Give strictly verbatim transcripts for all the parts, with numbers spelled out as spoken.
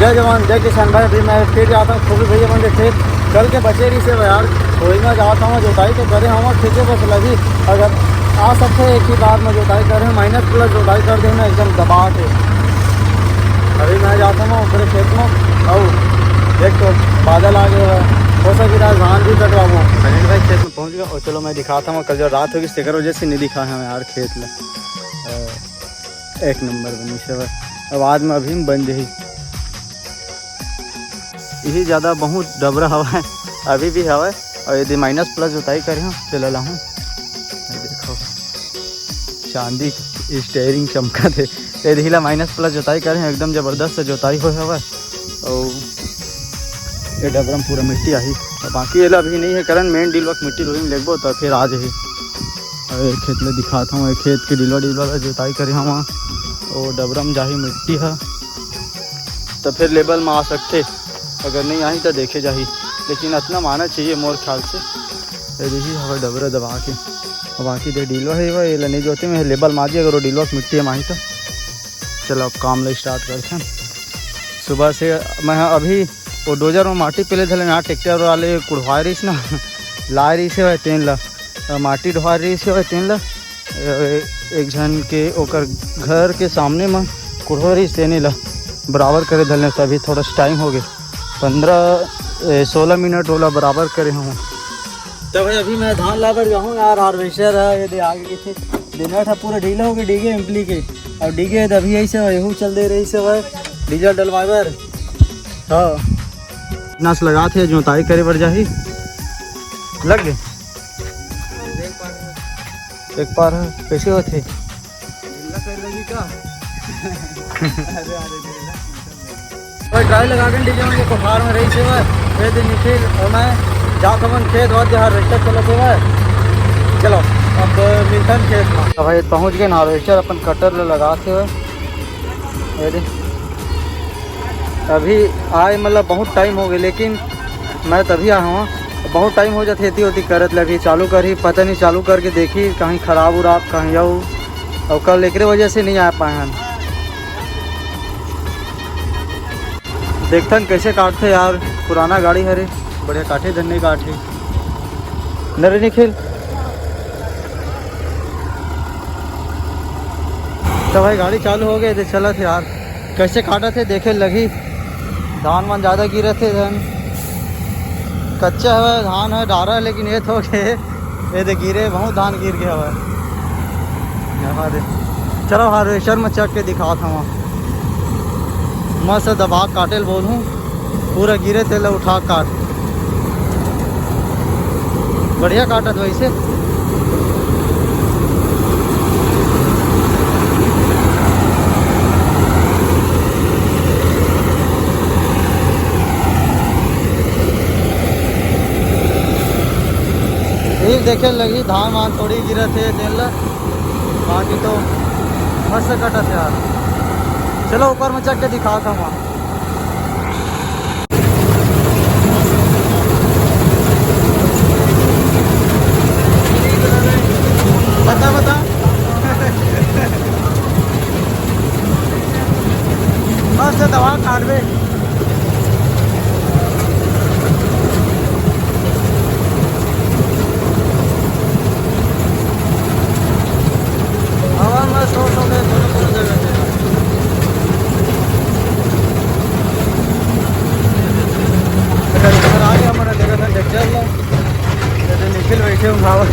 जय जवान, जय किसान भाई। अभी मैं फिर जाता हूँ खूबी भैया मन के खेत। कल के बचे रहिसे यार, वही में जाता हूँ, जोताई तो करे हूँ, ठीक है, बस लगी। अगर आ सकते हैं एक ही बार में जोताई करे, माइनस प्लस जोताई कर देना एकदम दबा के। अभी मैं जाता हूँ पूरे खेत में। और देख तो बादल आ गए हैं, हो सके आज धान भी कटवाबो। अनिल भाई खेत में पहुँच गया। और चलो मैं दिखाता हूँ, कल जो रात होगी तेकर वजह से नहीं दिखा है यार खेत में। अ, एक नंबर बनी से बस। अब आज में अभी में बन जाही। यही ज़्यादा बहुत डबरा हवा है, अभी भी हवा है। और यदि माइनस प्लस जोताई करे हो, चला लाहूँ। ये देखो, चांदी स्टेयरिंग चमका दे। ये देखिला, माइनस प्लस जोताई करे हो, एकदम ज़बरदस्त जोताई हो हवा। और ये डबरा में पूरा मिट्टी आही। और बाकी एला अभी नहीं है, कारण मेन डीलवा के मिट्टी लोरी में लेगबो, तो फिर आ जाही। अउ ए खेत ल दिखात हवं, ए खेत के डिलवा डिलवा ल जोताई करे हवं, ओ डबरा म जाही मिट्टी ह, त फेर लेबल म आ सकथे। अगर नइ आही त देखे जाही, लेकिन अतना म आना चाहिए मोर ख्याल से। ए देखी हवय डबरा दबा के, बाकी दे डिलवा हे, एला नइ जोते में लेबल म आ जी, अगर ओ डिलवा के मिट्टी म आही त। चलो अब काम ल स्टार्ट करथन। सुबह से मैं ह अभी वो डोजर में माटी पेले धले, यहाँ ट्रैक्टर वाले कुढ़वाए रहीस ना, लाए रहीस हवय तेन ला, अ, माटी ढोए रहीस हवय तेन ला, अ, एक झन के ओकर घर के सामने म कुढ़वा रहीस तेने ला बराबर करे धले, तभी थोड़ा टाइम हो गए, पंद्रह, ए, सोलह मिनट ओला बराबर करे हूँ। तो भाई अभी मैं धान लाबर जाहूँ यार, हार्वेस्टर है ये दे आगे के दिन बैठा पूरा ढीला हो गए, डीगे एम्पली के, और डीगे तो अभी ऐसे हो, यहू चल दे रही से भाई डीजल डलवाए बर। हाँ। नस लगात हे, जोताई करे बर जाही। लग गे। एक बार है, कैसे होते? भाई ट्राई लगा के डीजे में कोठार में रही से भाई, ये दिन निकल और मैं जात हवन खेत, बाद जहाँ हार्वेस्टर चलत हे भाई। चलो, अब मिलथन खेत में। तो भाई पहुँच गए ना हार्वेस्टर, अपन कटर ले लगात हे भाई। ये दे। अभी आए मतलब बहुत टाइम हो गए, लेकिन मैं तभी आया हूँ। बहुत टाइम हो जाते, एती ओती करत ले, अभी चालू करही, पता नहीं, चालू करके देखी कहीं खराब उराब कहीं जाऊ, और कल एकरे वजह से नहीं आ पाए हैं। देखथन कैसे काटथे यार, पुराना गाड़ी हरे, बढ़िया काटे धन्ने काटे। नरे निखिल। तो भाई गाड़ी चालू हो गए, तो चलत हे यार, कैसे काटत हे देखे लगही। धान वान ज़्यादा गिरत हे धन, कच्चा हवय धान है, डारा है, लेकिन ये थोक हे, ये दे गिरे, बहुत धान गिर गया हवय। यहाँ दे, चलो हार्वेस्टर में चक के दिखात हूँ, मस्त दबा काटे ल बोलूँ। पूरा गिरे तेला उठा काट। बढ़िया काटत वैसे। ये देखे लगी धान वान थोड़ी गिरत हे तेल, बाकी तो मस्त कटत हे यार। चलो ऊपर में चढ़ के दिखाता हूँ। बता, बता। मस्त दवा काटबे। हवा में सो सो के कोनो कोनो जगह पे। अगर घर आ गया हमारा जगह था, देख चल लो। जैसे निखिल बैठे हूँ भाव।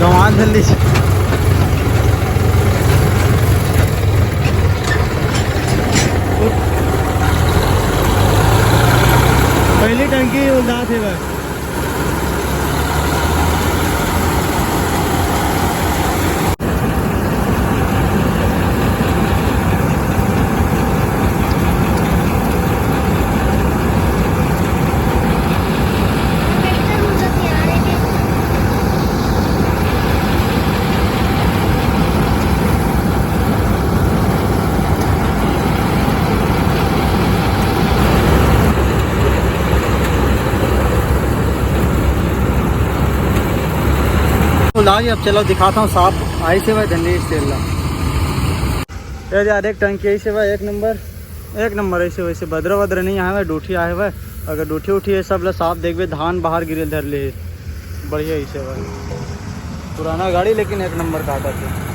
गंवान धर लीजिए। पहली टंकी उलदा थे बस। आज अब चलो दिखाता हूँ साफ आइस हे भाई धन्नी तेल ला। ये यार एक टंकी आइस हे भाई, एक नंबर, एक नंबर। ऐसे वैसे बदरा वदरा नहीं आए भाई, डूठी आए भाई। अगर डूठी उठी है सब ला साफ देखबे, धान बाहर गिरे धर ले, बढ़िया आइस हे भाई। पुराना गाड़ी लेकिन एक नंबर काटत हे।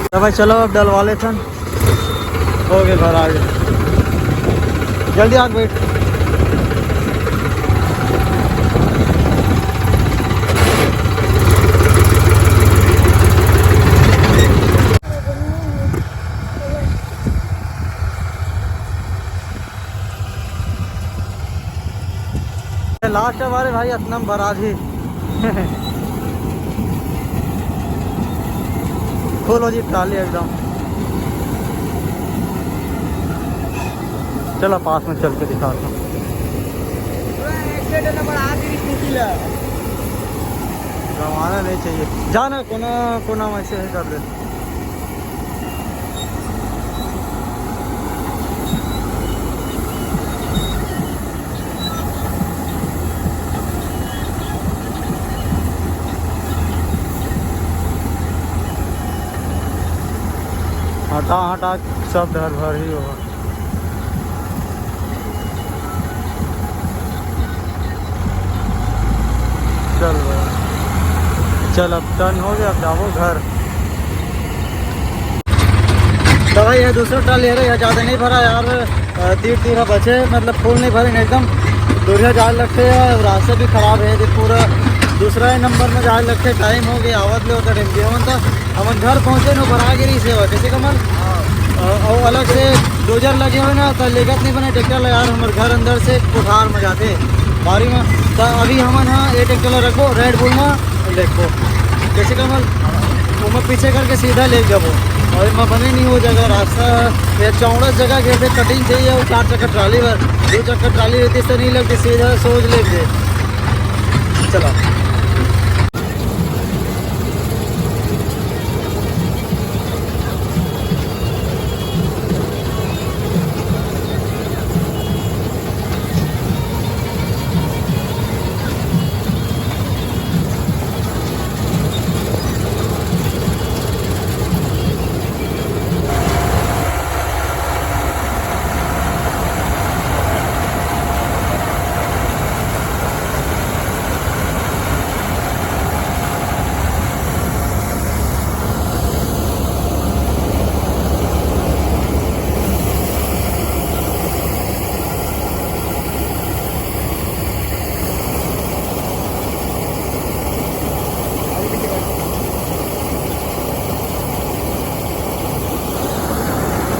तो भाई चलो अब डलवा लेथन। हो गए घर आ गए। जल्दी आ बैठ। लास्ट हमारे भाई असनम भरा जी। खोलो जी ट्राली एकदम। चलो पास में चल के दिखाता हूँ। रवाना नहीं चाहिए जाना, कोना कोना में से है कर दे। हटा हटा सब डर भर ही होगा। चल भाई, चल अब टर्न हो गया, अब जाओ घर। तो भाई ये दूसरा ट्राली है, यहाँ ज़्यादा नहीं भरा यार, अ, तीर तीर बचे, मतलब फुल नहीं भरे एकदम। दूरिया जाए लगते हैं, रास्ता भी खराब है, ये पूरा दूसरा ही नंबर में जाए लगते, टाइम हो गया, आवत ले होता टाइम गेवन था। हमन घर पहुँचे न, भरा गिरी सेवा, कैसे कमल? अ, और अलग से डोजर लगे हुए ना, तो लेगत नहीं बने ट्रैक्टर ला यार, हमर घर अंदर से कोठार में जाते, बारी में। तो अभी हमन हा ये ट्रैक्टर ला रखबो, रेड बुल में देखबो, कैसे कमल? ओमा पीछे करके सीधा ले जाबो, और एमा बने नहीं हो जाएगा रास्ता, ये चौड़ा जगह के पे कटिंग चाहिए, वो चार चक्का ट्राली बर, दो चक्का ट्राली रहती तो नहीं लगती, सीधा सोच लेते। चलो।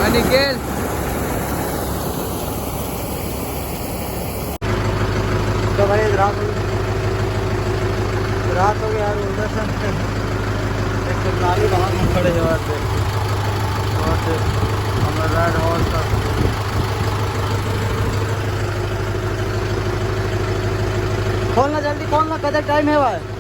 निकेल। तो भाई रात हो, रात हो गया यार, उधर से एक तो ट्राली बाहर में खड़े हैं, वहाँ से, वहाँ से हमारा राइड हॉल का। खोलना जल्दी, खोलना, कदर टाइम है भाई।